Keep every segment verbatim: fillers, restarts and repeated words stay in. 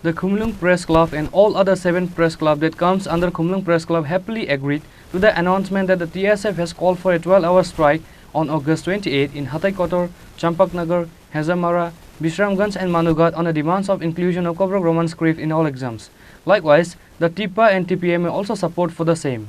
The Khumulwng Press Club and all other seven press club that comes under Khumulwng Press Club happily agreed to the announcement that the T S F has called for a twelve-hour strike on August twenty-eight in Hatai Kotor, Champaknagar, Hezamara, Bishramganj and Manughat on the demands of inclusion of Kokborok Roman script in all exams. Likewise, the TIPA and T P M A also support for the same.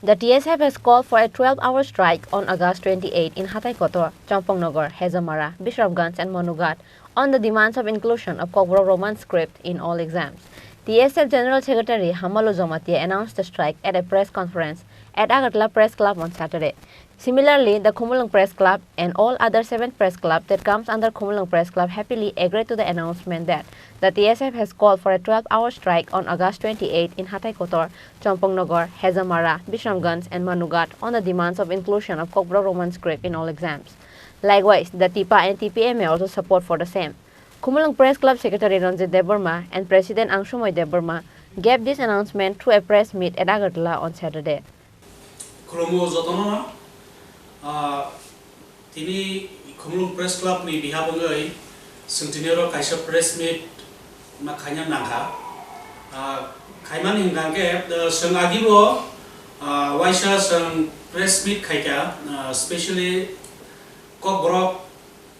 The T S F has called for a twelve-hour strike on August twenty-eight in Hatai Kotor, Champaknagar, Hezamara, Bishramganj and Manughat on the demands of inclusion of Kokborok Roman script in all exams. T S F General Secretary Hamalu Jamatia announced the strike at a press conference at Agartala Press Club on Saturday. Similarly, the Khumulwng Press Club and all other seven press club that comes under Khumulwng Press Club happily agreed to the announcement that the T S F has called for a twelve-hour strike on August twenty-eight in Hatai Kotor, Champaknagar, Hezamara, Bishramganj and Manughat on the demands of inclusion of Kokborok Roman script in all exams. Likewise, the TIPA and T P M A also support for the same. Khumulwng Press Club Secretary Ranjit Debbarma and President Angsumoi Debbarma gave this announcement through a press meet at Agartala on Saturday. Khulumo jotono, ah, tini Khumulwng Press Club ni behalf wngwi chwng tini oro kaisa press meet ma khaina nangkha. Ah, khaimani hwnkha khe, ah, chwng agibo, ah, waisa chwng press meet khaikha, ah, specially Kokborok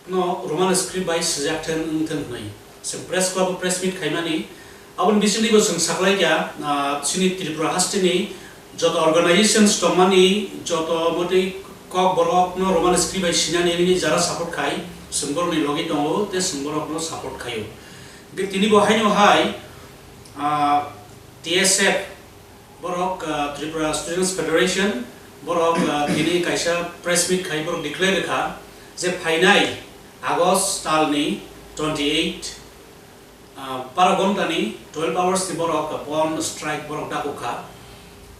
no Roman script bai swijak thwng wng thwng hwnwi chwng press club o press meet khaimani. Aboni bisingtwibo chwng saklaikha, ah, chini Tripura hasteni joto organizations tongmani, joto motwi Kokborok no Roman script bai sinani hwnwi jara support khai, chwng borokni logi tongo tei chwng borokno support khaio. Hwnkhe tinibo haino hai, ah, T S F, borok, ah, Tripura Students Federation, borok, ah, tini kaisa press meet khai borok declare kha je phainai August talni twenty eight, ah, baro ghonta ni twelve hours ni borok bon strike borok dakuk kha.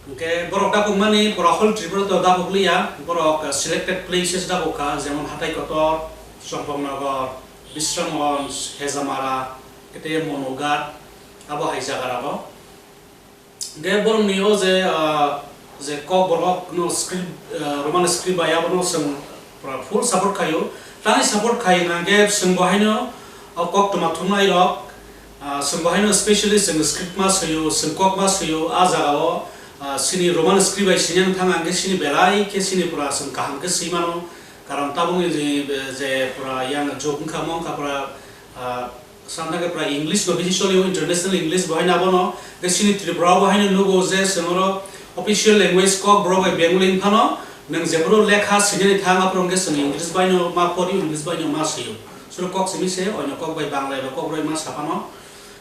Hwnkhe borok dakuk mani pura whole Tripura to dakuk liya, borok, ah, selected places dakuk kha, jemon Hatai Kotor, Champaknagar, Bishramganj, Hezamara, tei Monughat, abo hai jaga rogo. Hwnkhe borokni o je, ah, je Kokborok no script, ah, Roman script bai abono chwng pura full support khaio. Tani support khai hwnkhe chwng bo haino o koktwma thumnairok, ah, chwng bo haino specially chwng script ma swio, chwng kok ma swio, a jagao, ah, chini Roman script bai sini wng thang hwnkhe chini belai khe chini pura chwng kaham khe swi mano. Karon tabukni je, je pura yang jok wngkha, mo wngkha pura, ah, Santa khe pura English no bisi choli o, international English bo haino abono. Khe chini Tripura o bo haino nugo je chwng oro official language Kokborok bai Bengali wng phano, nwng jephuru lekha swinani thang aphuru hwnkhe chwng English bai no ma pori, English bai no ma swio. Suru kok simi se, oino kok bai Bangla eba kok bai ma sa phano.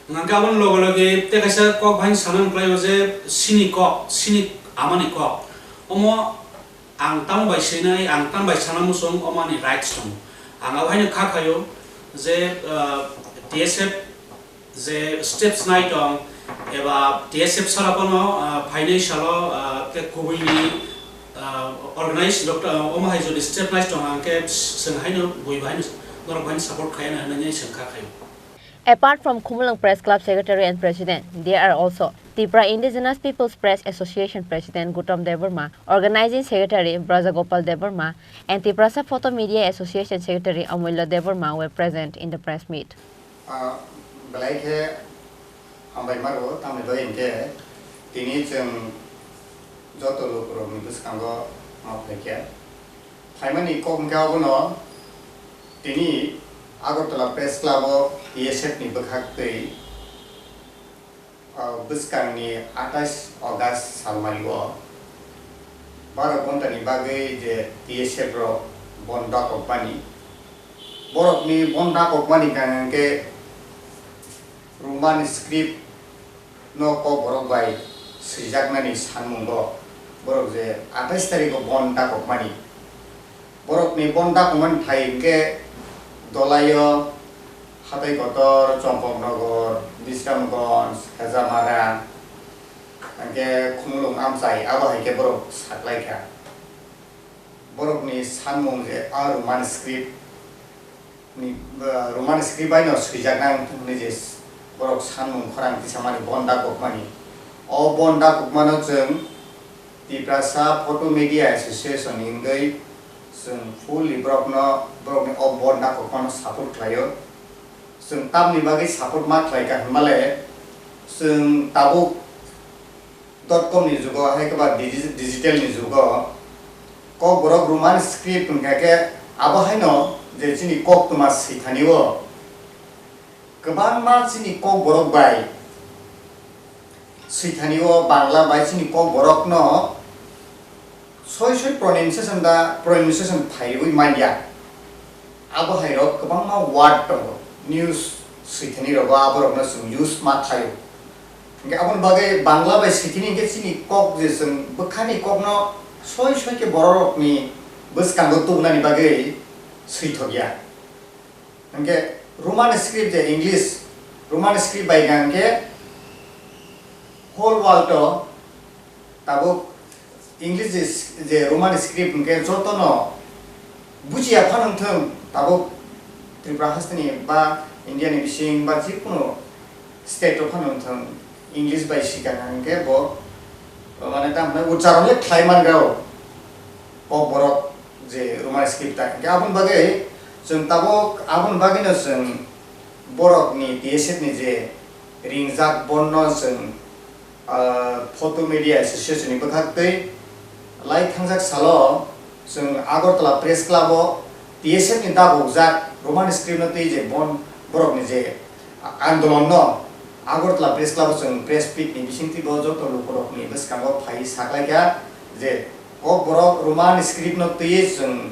Hwnkhe aboni loge loge tei kaisa kok bai sana wng khlaio je chini kok, chini amani kok. Omo Ang tamo bai swinai, ang tamo bai sana muchung, omo ani rights tongo. Ang abo haino kha khaio je, ah, T S F je steps nai tong, eba T S F sara phano, ah, phainai salo, ah, tei kubui ni, ah, organize doctor, ah, omo hai jodi step nai tong, ang khe chwng haino bui bai haino norok bai support khai na hinwi chwng kha khaio. Apart from Khumulwng Press Club Secretary and President, there are also Tipra Indigenous People's Press Association President Gautam Debbarma, Organizing Secretary Braja Gopal Debbarma, and Tiprasa Photo Media Association Secretary Amulya Debbarma were present in the press meet. Ah, belai khe hambai maro, tamni bagwi hinkhe tini chwng joto lukurokni bwskango ma phaikha. Phaimani kok hwnkhe abono tini Agartala Press Club o T S F ni bwkhak twi, ah, bwskangni atais August salmari o baro ghontani bagwi je T S F rok bon dakokmani, borokni bon dakokmani hwnkhe Roman script no Kokborok bai swijaknani sanmungo borok je atais tarikh o bon dakokmani. Borokni bon dakokmani thai hwnkhe Dolaio, Hatai Kotor, Chompoknogor, Bisramganj, Hezamara, hwnkhe Khumulwng amchai, abo hai khe borok saklaikha. Borokni sanmung je a Roman script ni, ah, Roman script bai no swijak nang hwnwi je borok sanmung khorang tisamani bon dakokmani. O bon dakokmano chwng Tiprasa Photo Media Association ni wngwi chwng fully borokno, borokni o bon dakokmano support khlaio. Chwng tamni bagwi support ma khlai kha hwnmale, chwng tabuk dot com ni jugo hai khe ba digi-, digital ni jugo Kokborok Roman script wngkha khe abo haino je chini koktwma swithani o kwbangma chini Kokborok bai swithani o Bangla bai chini Kokborok no soi soi pronunciation da pronunciation phaiwi manya. Abo hai rok kwbangma word tongo, news swithani rogo aborokno chwng use ma khlaio. Hwnkhe aboni bagwi Bangla bai swithini hwnkhe chini kok je chwng bwkhani kokno soi soi khe bororokni bwskango tubunani bagwi swithokya. Hwnkhe Roman script je English, Roman script bai hwnkhe whole world o tabuk English je, je Roman script hwnkhe jotono bujiya phano wngthung, tabuk Tripura hasteni ba India ni bising ba jikunu state o phano wngthung, English bai swikha hwnkhe bo, mane, tamo hwnwi ucharon le khlai man rw Kokborok je Roman script ta hwnkhe. Aboni bagwi chwng tabuk, aboni bagwino chwng borokni T S F ni je ringjak bonno chwng ah, Photo Media Association ni bwkhak twi lai thangjak salo chwng Agartala Press Club o T S F ni dagokjak Roman script no twi je bon borok ni je andolon no Agartala Press Club o chwng press meet ni bisingtwi bo joto lukurok ni bwskango phai saklaikha je Kokborok Roman script no twi chwng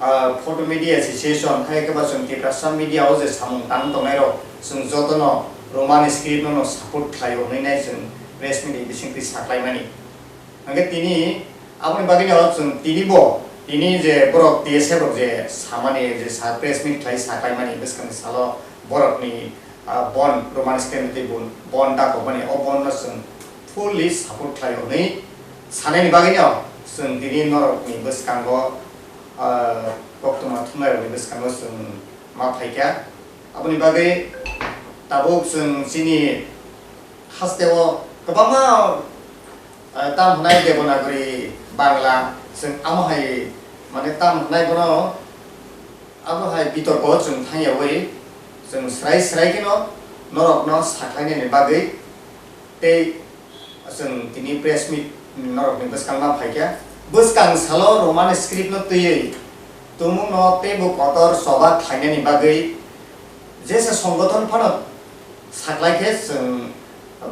ah, Photo Media Association, hai khe ba chwng Tiprasa media o je samung tang tongnai rok, chwng jotono Roman script no, no support khlaio hwnwi nai chwng press meet ni bisingtwi saklaimani. Hwnkhe tini aboni bagwino chwng tini bo, tini je borok T S F rok je samani je sa press meet khlai saklaimani bwskangni salo borokni ah, bon Roman script tei bon, bon dakokmani o bon no chwng fully support khlaio hwnwi sanaini bagwino chwng tini norokni bwskango, ah, koktwma thumnairokni bwskango chwng ma phaikha. Aboni bagwi tabuk chwng chini hasteo kwbangma, ah, tam hwnai Devanagari Bangla chwng amo hai, mane, tam hwnai bono Abo hai bitorko chwng thangyawi chwng srai srai kheno norokno sakhlainani bagwi tei chwng tini press meet norokni bwskangma phaikha. Bwskang salo Roman script no twiwi tumungno teibo kotor choba khlainani bagwi jesa songgothon phano saklaikhe chwng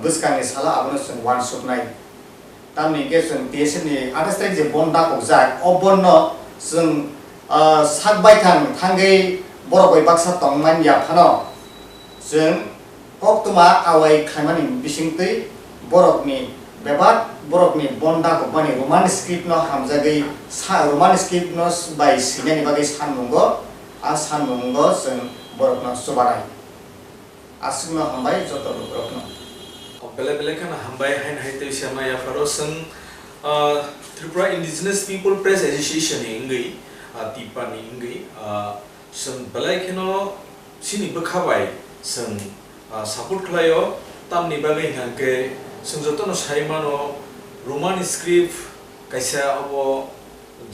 bwskangni salo abono chwng uansuknai. Tamni hwnkhe chwng T S F ni athais tarik je bon dakokjak, o bon no chwng, ah, sak baithang thangwi borok bai baksa tongmani ya phano chwng koktwma awai khlaimani bisingtwi borokni bebak borokni bon dakokmani Roman script no hamjagwi sa, Roman script no bai swinani bagwi sanmungo, a sanmungo chwng borokno chubanai. Aswkno hambai joto lukurokno. Belai belai kheno hambai haino hai twi se ma yapharo chwng, ah, Tripura Indigenous People Press Association ni wngwi, ah, tipa ni wngwi, ah, chwng belai kheno chini bwkha bai chwng, ah, support khlaio. Tamni bagwi hwnkhe chwng jotono sai mano Roman script kaisa abo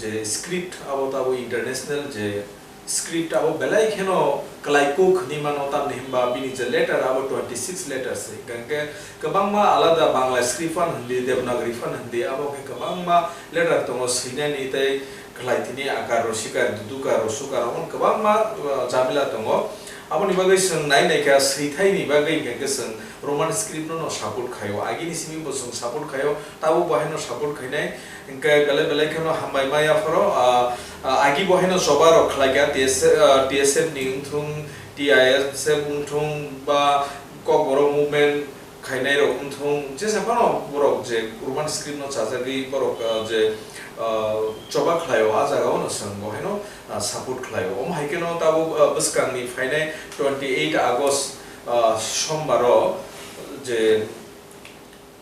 je script abo tabo international je script abo belai kheno kwlai kuk hwnwi mano, tamni hwnba bini je letter abo twenty six letters se, hwnkhe kwbangma alada Bangla script phan hwndi, Devanagari phan hwndi, abo khe kwbangma letter tongo swinani tei kwlai tini akar, rosikar, dudukar, rosukar, omo kwbangma, uh, jamila tongo. Aboni bagwi chwng nai nai kha swithaini bagwi hwnkhe chwng Roman script no, no support khaio, agini simi bo chwng support khaio, tabuk bo haino support khainai. Hwnkhe belai belai kheno hambai ma yapharo, ah, ah, agi bo haino choba rok khlai kha, T S F, ah, T S F ni wngthung, T I S F wngthung ba Kokborok movement khainai rok wngthung, jesa phano borok je Roman script no chajagwi borok, ah, je, ah, choba khlaio, a jaga o no chwng bo haino, ah, support khlaio. Omo hai kheno tabuk, ah, bwskang ni phainai twenty eight August, ah, Sombar o je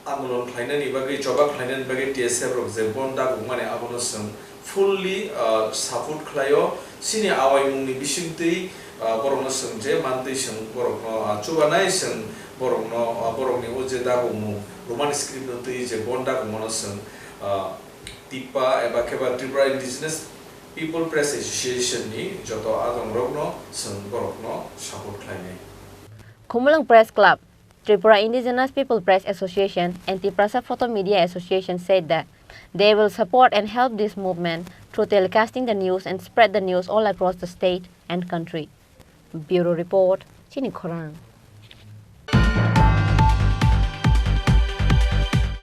andolon khlainani bagwi, choba khlainani bagwi T S F rok je bon dakokmani, abono chwng fully, ah, support khlaio. Chini awaimungni bisingtwi, ah, borokno chwng je mantwi chwng borokno, ah, chubanai, chwng borokno, ah, borokni o je dakokmung Roman script no twi je bon dakokmano chwng, ah, TIPPA eba khe ba Tripura Indigenous People Press Association ni joto adongrokno chwng borokno support khlainai. Khumulwng Press Club, Tripura Indigenous People Press Association, and Tiprasa Photo Media Association said that they will support and help this movement through telecasting the news and spread the news all across the state and country. Bureau Report, Chini Khorang.